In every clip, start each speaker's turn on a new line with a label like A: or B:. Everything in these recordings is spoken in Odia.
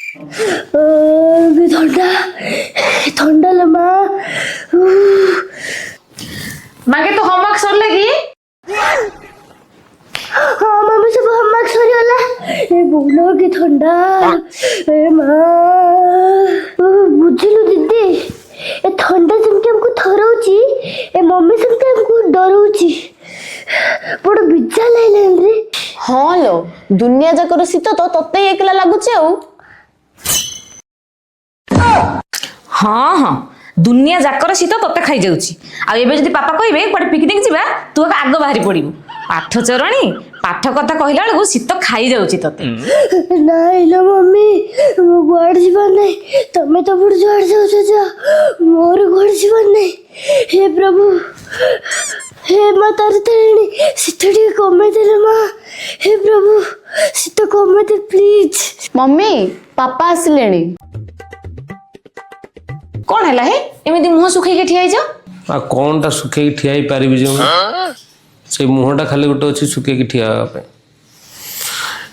A: କି ଥଣ୍ଡା, ଥଣ୍ଡା ଲୋ ମା।
B: ମାଗେ, ତୋ ହୋମୱାର୍କ ସରିଲା କି?
A: ହଁ ମମି, ସବୁ ହୋମୱାର୍କ ସରିଗଲା। ଏ ବୋଉଲୋ, କି ଥଣ୍ଡା, ଏ ମା। ବୁଝିଲୁ ଦିଦି, ଏ ଥଣ୍ଡା ଯେମିତି ଆମକୁ ଥରଉଛି, ଏ ମମି ସେମିତି ଆମକୁ ଡରଉଛି। ବଡ ବିଜା ଲାଗିଲାଣି ରେ।
C: ହଁ ଲୋ, ଦୁନିଆ ଯାକର ଶୀତ ତ ତତେ ଏକଲା ଲାଗୁଛି ଆଉ।
B: ହଁ, ଦୁନିଆ ଯାକର ଶୀତ ତତେ ଖାଇଯାଉଛି। ଆଉ ଏବେ ଯଦି ବାପା କହିବେ କୁଆଡେ ପିକନିକ ଯିବା, ତୁ ଆଗ ବାହାରି ପଡିବୁ। ପାଠ ଚୋରଣୀ, ପାଠ କଥା କହିଲା ବେଳକୁ ଶୀତ ଖାଇଯାଉଛି ତତେ।
A: ନାଇଁ ଲୋ ମମି, ମୁଁ କୁଆଡ଼େ ଯିବାର ନାହିଁ। ତମେ ତ ପୁଣି ଯୁଆଡ଼େ ଯାଉଛ ଯାଅ, ମୋର କୁଆଡ଼େ ଯିବାର ନାହିଁ। ହେ ପ୍ରଭୁ, ହେ ମା ତାରିତାରିଣୀ, ଶୀତ ଟିକେ କମେଇ ଦେଲେ ମା। ହେ ପ୍ରଭୁ, ଶୀତ କମେଇ ଦେ ପ୍ଲିଜ୍।
C: ମମି, ପାପା ଆସିଲେଣି।
B: କଣ ହେଲା ହେ, ଏମିତି ମୁହଁ ଶୁଖେଇକି ଠିଆ ହେଇଛ?
D: ଆଉ କ'ଣଟା ଶୁଖେଇକି ଠିଆ ହେଇପାରିବି ଯେ ମୁଁ? ସେଇ ମୁହଁଟା ଖାଲି ଗୋଟେ ଅଛି ଶୁଖେଇକି ଠିଆ ହେବା ପାଇଁ।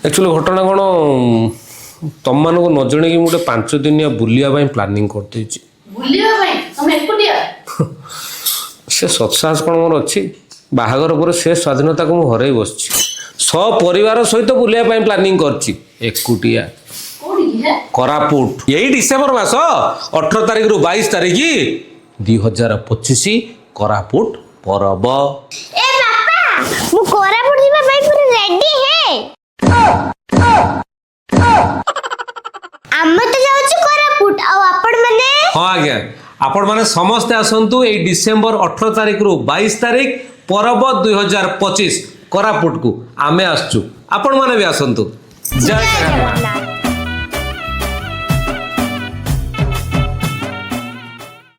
D: ଆକ୍ଚୁଆଲି ଘଟଣା କ'ଣ, ତମମାନଙ୍କୁ ନ ଜଣେଇକି ମୁଁ ଗୋଟେ 5 ଦିନିଆ ବୁଲିବା ପାଇଁ ପ୍ଲାନିଂ କରିଦେଇଛି।
C: ବୁଲିବା ପାଇଁ ତମେ ଏକୁଟିଆ?
D: ସେ ସତ୍ସାହସ କ'ଣ ମୋର ଅଛି? ବାହାଘର ପରେ ସେ ସ୍ୱାଧୀନତାକୁ ମୁଁ ହରେଇ ବସିଛି। ସପରିବାର ସହିତ ବୁଲିବା ପାଇଁ ପ୍ଲାନିଂ କରିଛି, ଏକୁଟିଆ। କୋରାପୁଟ, ଏଇ ଡିସେମ୍ବର ମାସ 18 ତାରିଖରୁ 22 ତାରିଖ 2025, କୋରାପୁଟ ପରବ।
A: ଏ ବାପା, ମୁଁ କୋରାପୁଟ ଯିବା ପାଇଁ ପୁରା ରେଡି ହେ। ଆମେ ତ ଯାଉଛୁ କୋରାପୁଟ, ଆଉ ଆପଣ ମାନେ?
D: ହଁ ଆଜ୍ଞା, ଆପଣମାନେ ସମସ୍ତେ ଆସନ୍ତୁ ଏଇ ଡିସେମ୍ବର 18 ତାରିଖରୁ 22 ତାରିଖ, ପରବ 2025, କୋରାପୁଟକୁ ଆମେ ଆସୁଛୁ। ଆପଣମାନେ ବି ଆସନ୍ତୁ। ଜୟ ଜଗନ୍ନାଥ।